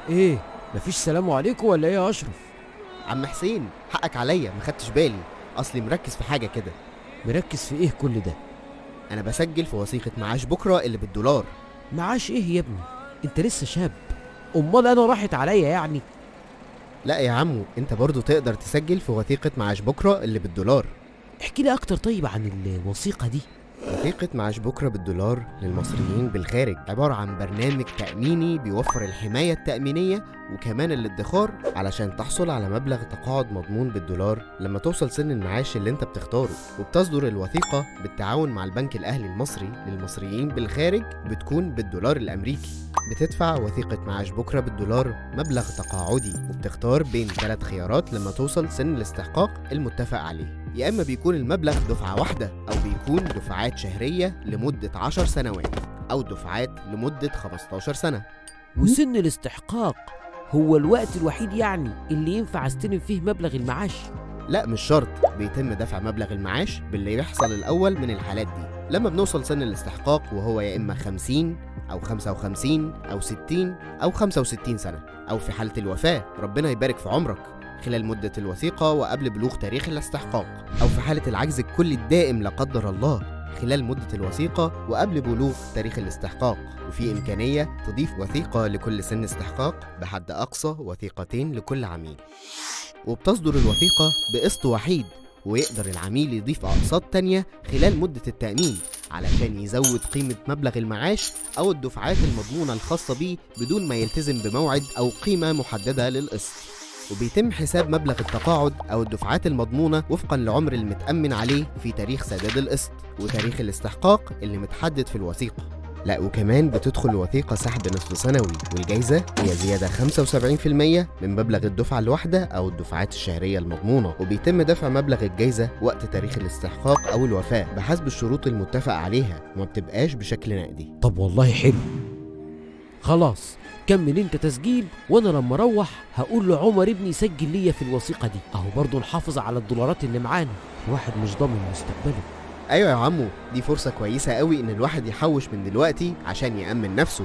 ايه، مفيش سلام عليكم ولا ايه يا اشرف؟ عم حسين حقك عليا، ما خدتش بالي، اصلي مركز في حاجة كده. مركز في ايه كل ده؟ انا بسجل في وثيقة معاش بكره اللي بالدولار. معاش ايه يا ابني؟ انت لسه شاب، امال انا راحت عليا يعني؟ لا يا عمو، انت برضو تقدر تسجل في وثيقة معاش بكره اللي بالدولار. احكي لي اكتر طيب عن الوثيقة دي. وثيقة معاش بكرة بالدولار للمصريين بالخارج عبارة عن برنامج تأميني بيوفر الحماية التأمينية وكمان الادخار علشان تحصل على مبلغ تقاعد مضمون بالدولار لما توصل سن المعاش اللي انت بتختاره. وبتصدر الوثيقة بالتعاون مع البنك الأهلي المصري للمصريين بالخارج، بتكون بالدولار الأمريكي. بتدفع وثيقة معاش بكرة بالدولار مبلغ تقاعدي، وبتختار بين 3 خيارات لما توصل سن الاستحقاق المتفق عليه. يا إما بيكون المبلغ دفعة واحدة، أو بيكون دفعات شهرية لمدة 10 سنوات، أو دفعات لمدة 15 سنة. وسن الاستحقاق هو الوقت الوحيد يعني اللي ينفع استلم فيه مبلغ المعاش؟ لا مش شرط، بيتم دفع مبلغ المعاش باللي يحصل الأول من الحالات دي لما بنوصل سن الاستحقاق، وهو يا إما 50 أو 55 أو 60 أو 65 سنة، أو في حالة الوفاة ربنا يبارك في عمرك خلال مدة الوثيقة وقبل بلوغ تاريخ الاستحقاق، أو في حالة العجز الكلي الدائم لا قدر الله خلال مدة الوثيقة وقبل بلوغ تاريخ الاستحقاق. وفي إمكانية تضيف وثيقة لكل سن استحقاق بحد أقصى وثيقتين لكل عميل. وبتصدر الوثيقة بقسط وحيد، ويقدر العميل يضيف أقساط تانية خلال مدة التأمين علشان يزود قيمة مبلغ المعاش أو الدفعات المضمونة الخاصة بيه بدون ما يلتزم بموعد أو قيمة محددة للقسط. وبيتم حساب مبلغ التقاعد أو الدفعات المضمونة وفقا لعمر المتأمن عليه في تاريخ سداد القسط وتاريخ الاستحقاق اللي متحدد في الوثيقة. لا وكمان بتدخل الوثيقة سحب نصف سنوي، والجايزة هي زيادة 75% من مبلغ الدفعة الواحدة أو الدفعات الشهرية المضمونة. وبيتم دفع مبلغ الجايزة وقت تاريخ الاستحقاق أو الوفاة بحسب الشروط المتفق عليها، وما بتبقاش بشكل نقدي. طب والله حلو، خلاص كمل انت تسجيل، وانا لما اروح هقول لعمر ابني يسجل ليا في الوثيقة دي، اهو برضه نحافظ على الدولارات اللي معانا، الواحد مش ضامن مستقبله. ايوه يا عمو، دي فرصة كويسة قوي ان الواحد يحوش من دلوقتي عشان يأمن نفسه.